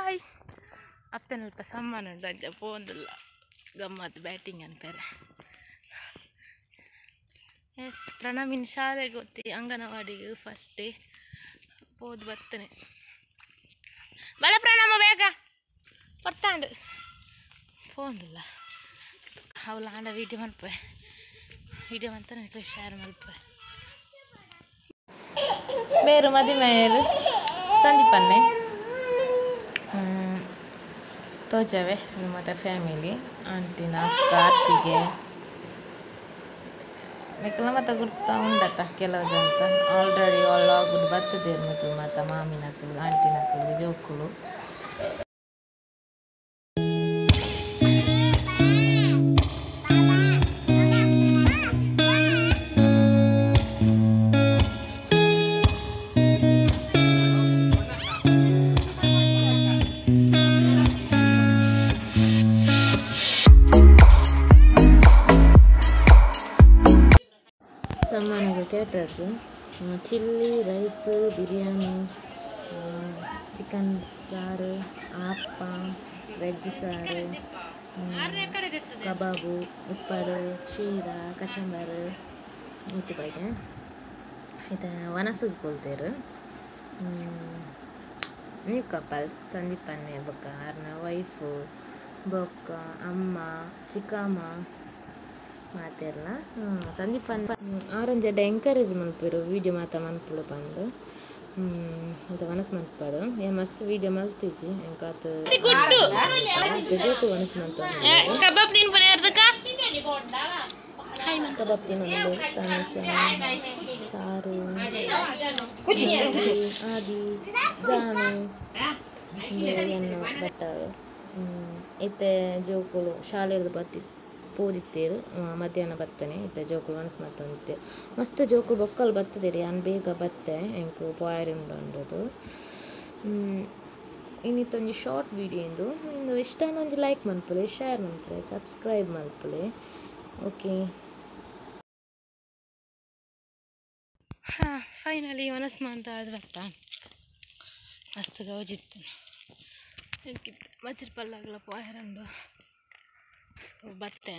Boy. ಅಪ್ಪೆನಲ್ಪ ಸಮ್ಮಾನ ಉಂಡು ಅಂಚ ಪೋಂದುಲ್ಲ ಗಮ್ಮತ್ತು ಬ್ಯಾಟಿಂಗ್ ಅನ್ಪೇರೆ. ಎಸ್ ಪ್ರಣಮಿನ ಶಾಲೆಗೆ ಗೊತ್ತಿ ಅಂಗನವಾಡಿಗೆ ಫಸ್ಟ್ ಡೇ ಪೋದು ಬರ್ತೇನೆ. ಬಲ ಪ್ರಣಮ ಬೇಗ ಬರ್ತಾಂಡು ಪೋಂದಿಲ್ಲ ಅವಳು ಆಂಡ ವೀಡಿಯೋ ಮಲ್ಪೆ ವೀಡಿಯೋ ಮಂತ ಶೇರ್ ಮಲ್ಪೆ. ಬೇರು ಮದಿಮೇರು ಸಂದೀಪನ್ನೆ ತೋಜವೆ ಮತ್ತೆ ಫ್ಯಾಮಿಲಿ ಆಂಟಿನ ಕಾರ್ತಿಗೆ ಮೆಕ್ಕಲ ಮತ್ತೆ ಗುರ್ತಾ ಉಂಡತ್ತ ಕೆಲವು ಜನ ಆಲ್ರೆಡಿ ಆಲ್ ಬರ್ತದೆ ಮೆಕ್ಕಲು ಮತ್ತೆ ಮಾಮಿನಕ್ಕಲು ಆಂಟಿನಕ್ಕಲು ಜೋಕುಲು. ಸಮ್ಮಾನಿಗೆ caterers chilli rice biryani chicken ಸಾರು ಆಪ್ಪ ವೆಜ್ ಸಾರು ಕಬಾಬು ಉಪ್ಪಡು ಶೀರ ಕಚಂಬರು ಇತ್ತು ಬಗ್ಗೆ ಇದು ವನಸುಗೆ ಕೊಲ್ತೇರು. ನ್ಯೂ ಕಪಲ್ಸ್ ಸಂದೀಪನ್ನೆ ಬೊಕ್ಕ ಆರ್ನ ವೈಫು ಬೊಕ್ಕ ಅಮ್ಮ ಚಿಕ್ಕಮ್ಮ ಮಾತೆಲ್ಲ ಸಂದೀಪ ಆರೆಂಜ್ ಅಡ್ಡ ಎಂಕರೇಜ್ ಮಲ್ಪೆರು ವೀಡಿಯೋ ಮಾತ ಮನ್ಪುಡು ಪಂದು ಅಂತ ಮನಸ್ಸು ಮನ್ಪಾಡು. ಏ ಮಸ್ತ್ ವೀಡಿಯೋ ಮಲ್ತಿಜ್ಜಿ ಎಂಕಾತ್ ಜೋಕು ಮನಸ್ಸು ಮಲ್ತ ಕಬಾಬ್ ಕಬಾಬ್ ತಿನ್ನೋದು ಚಾರು ಆದಿ ಜಾನು ಎನ್ನು ಬಟ್ಟಾರು ಇತ್ತೆ ಜೋಕುಲು ಶಾಲೆರ್ದು ಬತ್ತಿ ಪೋದಿತ್ತೇರು ಮಧ್ಯಾಹ್ನ ಬತ್ತನೆ ಇತ್ತೆ ಜೋಕುಲು ಮನಸ್ಸು ಮತ್ತೊಂದಿತ್ತೆ ಮಸ್ತ್ ಜೋಕುಲು ಬೊಕ್ಕಲು ಬತ್ತದಿರಿ ಅನ್ ಬೇಗ ಬತ್ತೆ ಎಂಕ್ ಪೋಯರ್ ಉಂಡು. ಇನ್ನಿತ್ತೊಂಜಿ ಶಾರ್ಟ್ ವೀಡಿಯೋ ಇಂದು ಇಂದು ಇಷ್ಟ ಒಂಜಿ ಲೈಕ್ ಮನ್ಪುಲೆ ಶೇರ್ ಮನ್ಪುಲೆ ಸಬ್ಸ್ಕ್ರೈಬ್ ಮನ್ಪುಲೆ. ಓಕೆ ಹಾಂ ಫೈನಲಿ ಮನಸ್ಸು ಅಂತ ಅದು ಬತ್ತ ಮಸ್ತ್ ಗೌಜಿತ್ತು ಮಚ್ಚಿರ ಪಲ್ಲಾಗಲ ಪೋಯರ್ ಉಂಡು. ಸೊ ಬತ್ತೆ.